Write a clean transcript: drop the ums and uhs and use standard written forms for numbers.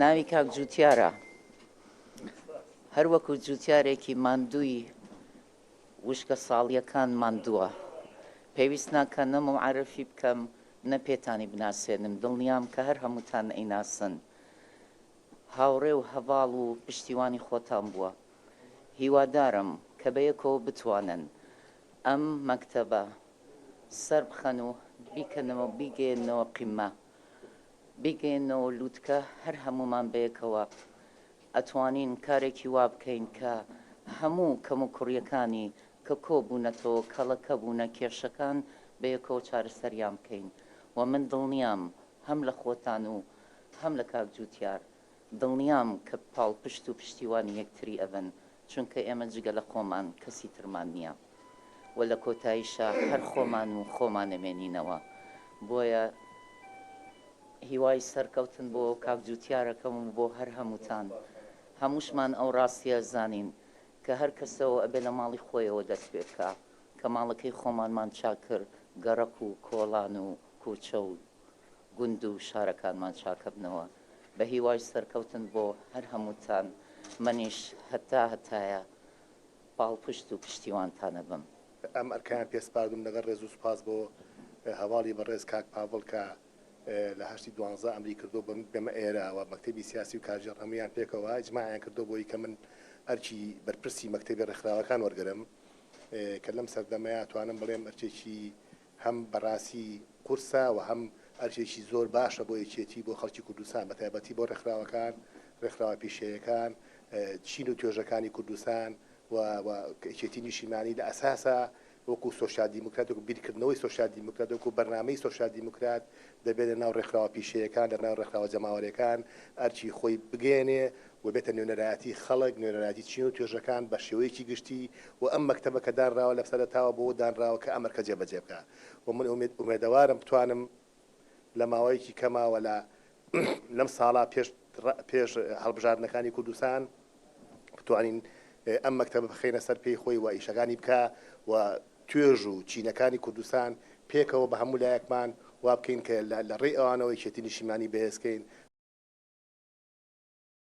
ناوی کاک جوتیارە. هەر وەکو جوتیارێکی ماندووی وشکە ساڵیەکان ماندووە. پێویست ناکا نە موعەرفی بکەم نە پێتانی بناسێنم دڵنیام کە هەر هەمووتان ئەیناسن. هاوڕێ و هەڤاڵ و پشتیوانی خۆتان بووە. هیوادارم کە بەیەکەوە بتوانن ئەم مەکتەبە سەربخەن و بیکەنەوە بیگەیەننەوە قیممە بیگەیەننەوە لوتکە هەر هەموومان بەیەکەوە ئەتوانین کارێکی وا بکەین کە هەموو کەموکوڕیەکانی کە کۆبوونەتەوە کەڵەکە بوونە کێشەکان بەیەکەوە چارەسەریان بکەین و من دڵنیام هەم لە خۆتان و هەم لە کاک جوتیار دڵنیام کە پاڵپشت و پشتیوانی یەکتری ئەبن چونکە ئێمە جگە لە خۆمان کەسی ترمان نیە و لە کۆتاییشا هەر خۆمان و خۆمان ئەمێنینەوە بۆیە هیوای سەرکەوتن بۆ کاک جوتیارەکەم و بۆ هەر هەمووتان هەمووشمان ئەو ڕاستیە ئەزانین کە هەر کەسەوە ئەبێ لە ماڵی خۆیەوە دەست پێ بکا کە ماڵەکەی خۆمانمان چاک کرد گەڕەک و کۆڵان و کوچە و گوند و شارەکانمان چاکەبنەوە بەهیوای سەرکەوتن بۆ هەر هەمووتان منیش هەتا هەتایە پاڵپشت و پشتیوانتان ئەبم. ئەم ئەرکەیان پێ سپاردووم لەگەڵ ڕێز و سوپاس بۆ هەڤاڵی بەڕێز کاک پاڤڵ کە لە هەشتی دوانزە ئەمری کردووە بێمە ئێرە و مەکتەبی سیاسی و کارگێڕ هەموویان پێکەوە ئیجماعیان کردووە بۆی کە من ئەرکی بەرپرسی مەکتەبی ڕێکخراوەکان وەرگرم کە لەم سەردەمەیا توانم بڵێم ئەرکێکی هەم بەڕاستی قورسە و هەم ئەرکێکی زۆر باشە بۆ یەکێتی بۆ خەڵکی کوردستان بە تایبەتی بۆ ڕێکخراوەکان، ڕێکخراوە پیشەیەکان، چین و توێژەکانی کوردستان و و یەکێتی نیشیمانی لە ئەساسا وەکو سۆسیال دیموکرات وەکو بیرکردنەوەی سۆسیال دیموکرات وەکو بەرنامەی سۆسیال دیموکرات دەبێت لە ناو ڕێکخراوە پیشەیەکان لە ناو ڕێکخراوە جەماوەریەکان ئەرکی خۆی بگەیەنێ و بێتە نوێنەرایەتی خەڵک، نوێنەرایەتی چین و توێژەکان بە شێوەیەکی گشتی و ئەم مەکتەبە کە دانراوە لە سەرەتاوە بۆ دانراوە کە ئەم ئەرکە جێبەجێ بکا و من ئومێدەوارم بتوانم لە ماوەیەکی کەما و لە لەم ساڵە پێش پێش هەڵبژاردنەکانی کوردستان بتوانین ئەم مەکتەبە بخەینە سەر پێی خۆی و ئیشەکانی بکا و توێژ و چینەکانی کوردستان پێکەوە بە هەموو لایەکمان وا بکەین کە لە ڕێی ئەوانەوە یەکێتی نیشتیمانی بەهێز کەین.